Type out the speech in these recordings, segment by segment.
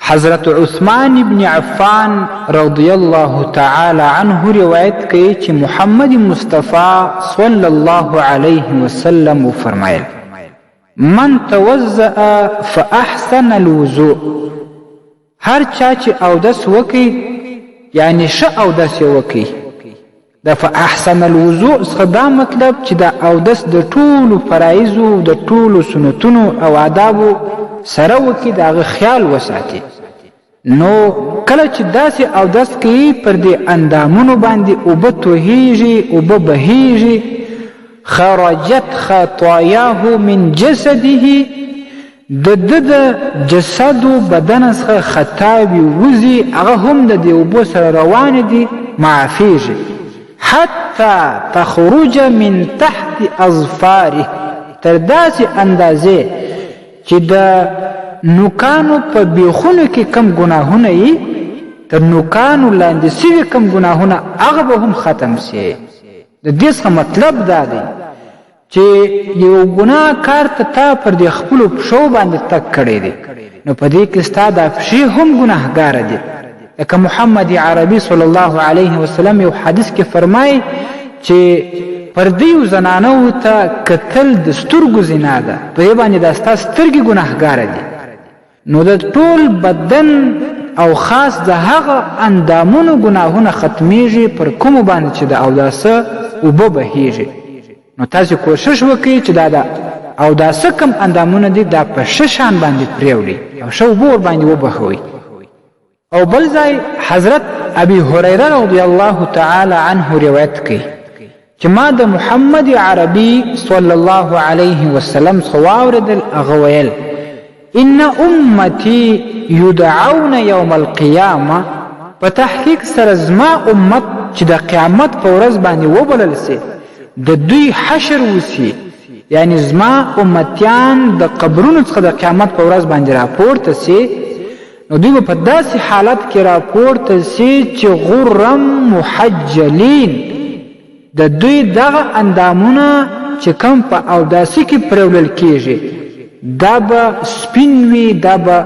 حضرت عثمان ابن عفان رضی الله تعالی عنه روایت کوي چې محمد مصطفی صلی الله علیه وسلم وفرمایل: من توزأ فاحسن الوضوء، هر چا چې اودس وکړي، یعنی ښه اودس یې وکړي. د فاحسن الوضوء څخه دا مطلب چې د اودس د ټولو فرایضو، د ټولو سنتونو او آدابو سره وکړي، د هغه خیال وساتي. نو کله چې داسې اودس کوي، پر دې اندامونو باندې اوبه توهیږي، اوبه بهیږي. خرجت خطایاه من جسده، د ده د جسد و بدن څخه خطاوې وځي، هغه هم د دې اوبو سره روانې دي، معافیږي. حتی تخرج من تحت اظفاره، تر داسې اندازې چې د نوکانو په بیخونو کې کم ګناهونه یي، تر نوکانو لاندې سوي کم ګناهونه، هغه به هم ختم سي. د دې څخه مطلب دا دی چې یو ګناه کار ته تا پر دې خپلو پښو باندې تګ کړی دی، نو په دې کې ستا دا پښې هم ګناهګاره دي. لکه محمد عربي صلی الله علیه وسلم یو حدیث کې فرمایي چې پردیو زنانو ته کتل د سترګو زنا ده، په دې باندې دا ستا سترګې ګناهګاره دي. نو د ټول بدن او خاص د هغه اندامونو ګناهونه ختمیږي پر کومو باندې چې د اوداسه اوبه بهیږي. نو تاسو کوشش وکړئ چې دا د اوداسه کم اندامونه دي، دا په ښه شان باندې پرېوړي او ښه اوبه ورباندې وبهوئ. او بل ځای حضرت ابي هريره رضی الله تعالی عنه روایت کوي چې ما د محمد عربي صلی الله علیه وسلم څخه واورېدل، هغه ویل: ان امتي یدعون یوم القیامه، په تحقیق سره زما امت چې د قیامت په ورځ باندې وبلل سي، د دوی حشر وسي، یعنی زما امتیان د قبرونو څخه د قیامت په ورځ باندې راپورته سي، نو دوی به په داسې حالت کې راپورته سي چې غرم محجلین، د دوی دغه اندامونه چې کوم په اوداسي کې پرېولل کېږي، دا به سپین وي، دا به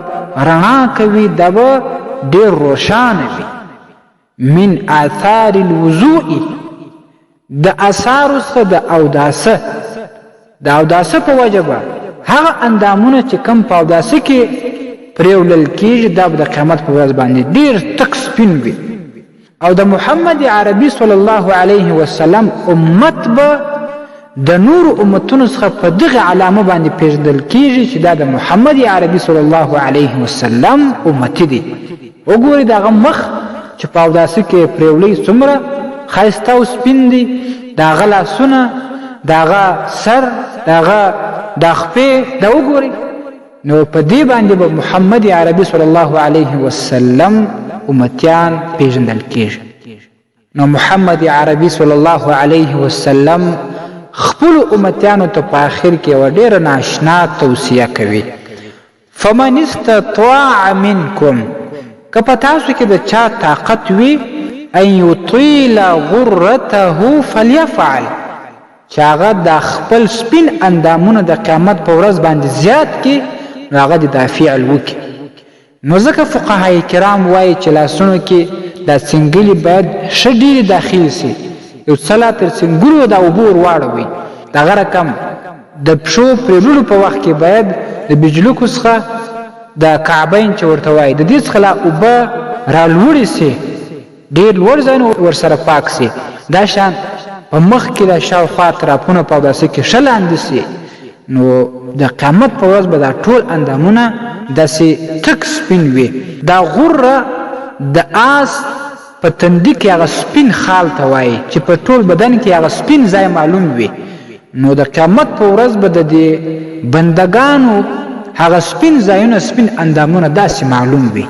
رڼا کوي، دا به ډېر روښانه وي. من آثار الوضوء، د آثارو څخه د اوداسه، د اوداسه په وجه به هغه اندامونه چې کوم په اوداسه کې پرېولل کېږي، دا به د قیامت په ورځ باندې ډېر تک سپین وي. او د محمد عربي صلی الله علیه وسلم امت به د نورو امتونو څخه په دغه علامه باندې پیژندل کیږي چې دا د محمد عربي صلی الله علیه وسلم امتی دی. وګورئ د هغه مخ چې په اوداسه کې پرېولی څومره ښایسته او سپین دی، د هغه لاسونه، د هغه سر، د هغه دا خپې، دا وګورئ. نو په دې باندې به محمد عربي صلی الله علیه وسلم امتیان پیژندل کیږي. نو محمد عربي صلی الله علیه وسلم خپل امتیانو ته په آخر کې یوه ډېره ناشنا توصیه کوي: فمن استطاع منکم، که په تاسو کې د چا طاقت وي، ان یطیل غرته فلیفعل، چې هغه دا خپل سپین اندامونه د قیامت په ورځ باندې زیات کړي، نو هغه دې دا فعل وکړي. نو ځکه فقهای کرام وایي چې لاسونو کې دا څنګلي باید ښه ډېرې داخلې سي، یو څه لا تر څنګلو دا اوبه ور واړوئ. دغه رقم د پښو پرېللو په وخت کې باید د بجلکو څخه د کعبین چې ورته وایي، د دې څخه لا اوبه رالوړې سي، ډېر لوړ ځایونه ورسره پاک سي. دا شان په مخ کې دا شاوخوا اطرافونه په اوداسه کې ښه لاندې سي، نو د قیامت په ورځ به دا ټول اندامونه داسې تک سپین وي. دا غره د آس په تندي کې هغه سپین خال ته وایي چې په ټول بدن کې هغه سپین ځای معلوم وي. نو د قیامت په ورځ به د دې بندګانو هغه سپین ځایونه، سپین اندامونه داسې معلوم وي.